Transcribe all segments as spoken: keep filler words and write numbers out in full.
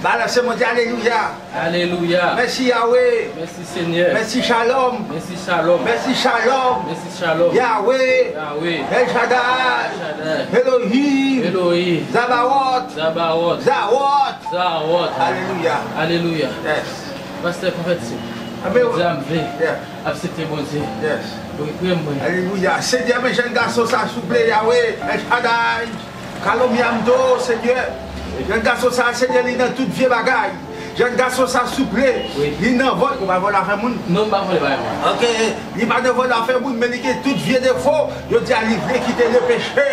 Balanse Bondye, alelouya. Alelouya. Mèsi Yawe. Mèsi Senyè. Mèsi Shalom. Mèsi Shalom. Mèsi Shalom. Mèsi Shalom. Yawe. Yawe. El Shaddai. Shaddai. Elohim. Elohim. Zabawot. Zabawot. Zawot. Zawot. Alelouya. Alelouya. Yes. Pastè, konfèt se. Amen. Zanmi. Yeah. Aksepte Bondye. Yes. Wi, priye mwen. Alelouya. Senyè, men jèn gason sa, souple, Yawe, El Shaddai. Kalomyamdo, Senyè. Jèn gason sa, Senyè, li nan tout vye bagay. Jèn gason sa, souple, wi, li nan vòl, ou pa vòlè afè moun. Non, m pa vòlè bagay moun. Ok, li pa nan vòlè afè moun, men li gen tout vye defo. Yo di a li vle kite le peche,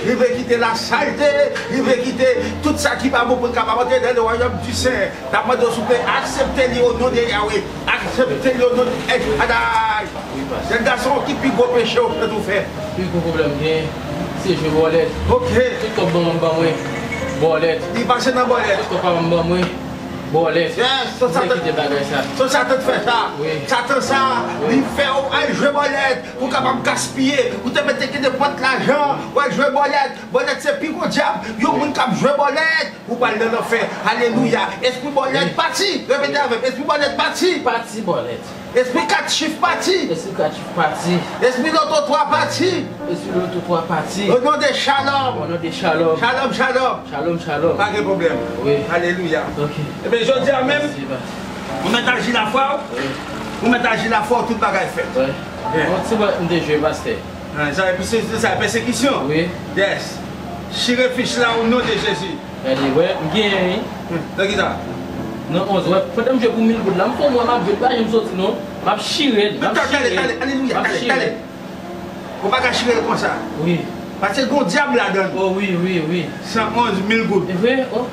li vle kite la salte, li vle kite tout sa ki pa bon pou l kapab antre nan le wayòm di Senyè. N ap mande w, souple, aksepte li o non de Yawe. Aksepte li o non de El Shaddai. Wi, pastè. Jèn gason, ki pi gwo peche w fèt ou fè? Pi gwo pwoblèm gen, se jwe bòlèt. Ok. Tout kòb manman m ban mwen, bòlèt. Li pase nan bòlèt. Tout kòb papa m ban mwen, bòlèt. Yes, so Satan, kite bagay sa. So Satan fè sa. Wi. Satan sa, wi, li fè w al jwe bòlèt pou w kapab gaspiye. Ou te mete ki nenpòt lajan, w al jwe bòlèt. Bòlèt se pi gwo dyab. Yon moun k ap jwe bòlèt, ou pral nan lanfè. Alelouya. Espri bòlèt, wi, pati. Repete avè m. Espri bòlèt, pati. Pati bòlèt. Espri kat chif, pati. Espri kat chif, pati. Espri loto twa, pati. Espri loto twa, pati. O non de Shalom. O non de Shalom. Shalom, shalom. Shalom, shalom. Pa gen pwoblèm. Wi. Alelouya. Ok. Ebyen, jodi a menm, mèsi, pastè, ou mèt aji lafwa w. Wi. Ou mèt aji lafwa w, tout bagay fèt. Wi. Yeah. Bon, ti bòlèt m te jwe, pastè. Ah, sa, se, se, sa, pèsekisyon. Wi. Yes. Chire fich la o non de Jezi. Gade, wè, m genyen, wi. Hmm, nan ki sa? Nan onz, wè, pandan m jwe pou mil goud la, m fè yon mwa m ap jwe, l pa janm soti non. M ap chire l, m ap chire l. Talè, talè, alelouya, talè, talè. Ou pa ka chire l konsa. Wi. Paske gon dyab ladan l. O wi, wi, wi. San onz mil goud. E vre? O.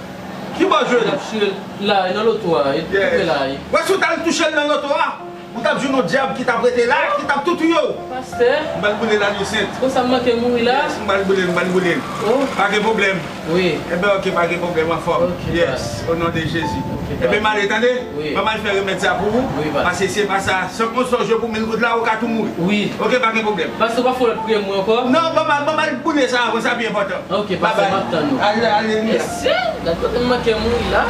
Ki bò w jwe l? M ap chire l la, nan loto a, e tou pre la, e. Wè, si w t al touche l nan loto a, ou t ap jwenn yon dyab ki t ap rete la, ki t ap tou touye w. Pastè. M pral boule l a dlo sent. Konsa m manke mouri la? Yes, m pral boule l, m pral boule l. O. Pa gen pwoblèm. Wi. Enben, ok, pa gen pwoblèm, anfòm. Ok, yes, pastè. O non de Jezi. Ok, pastè. Enben, m ale, tande? Wi. Ban m al fè remèd sa pou ou. Wi, pastè. Paske se pa sa. San onz sa w jwe pou mil goud la, ou ka tou mouri. Wi. Ok, pa gen pwoblèm. Pastè, ou pa fè lòt priye mwen ankò? Non, ban m al, ban m al boule sa avan, sa pi enpòtan. Ok, pastè, m ap tann ou. Babay. Ale, alelouya. Mesye, gad kote m manke mouri la.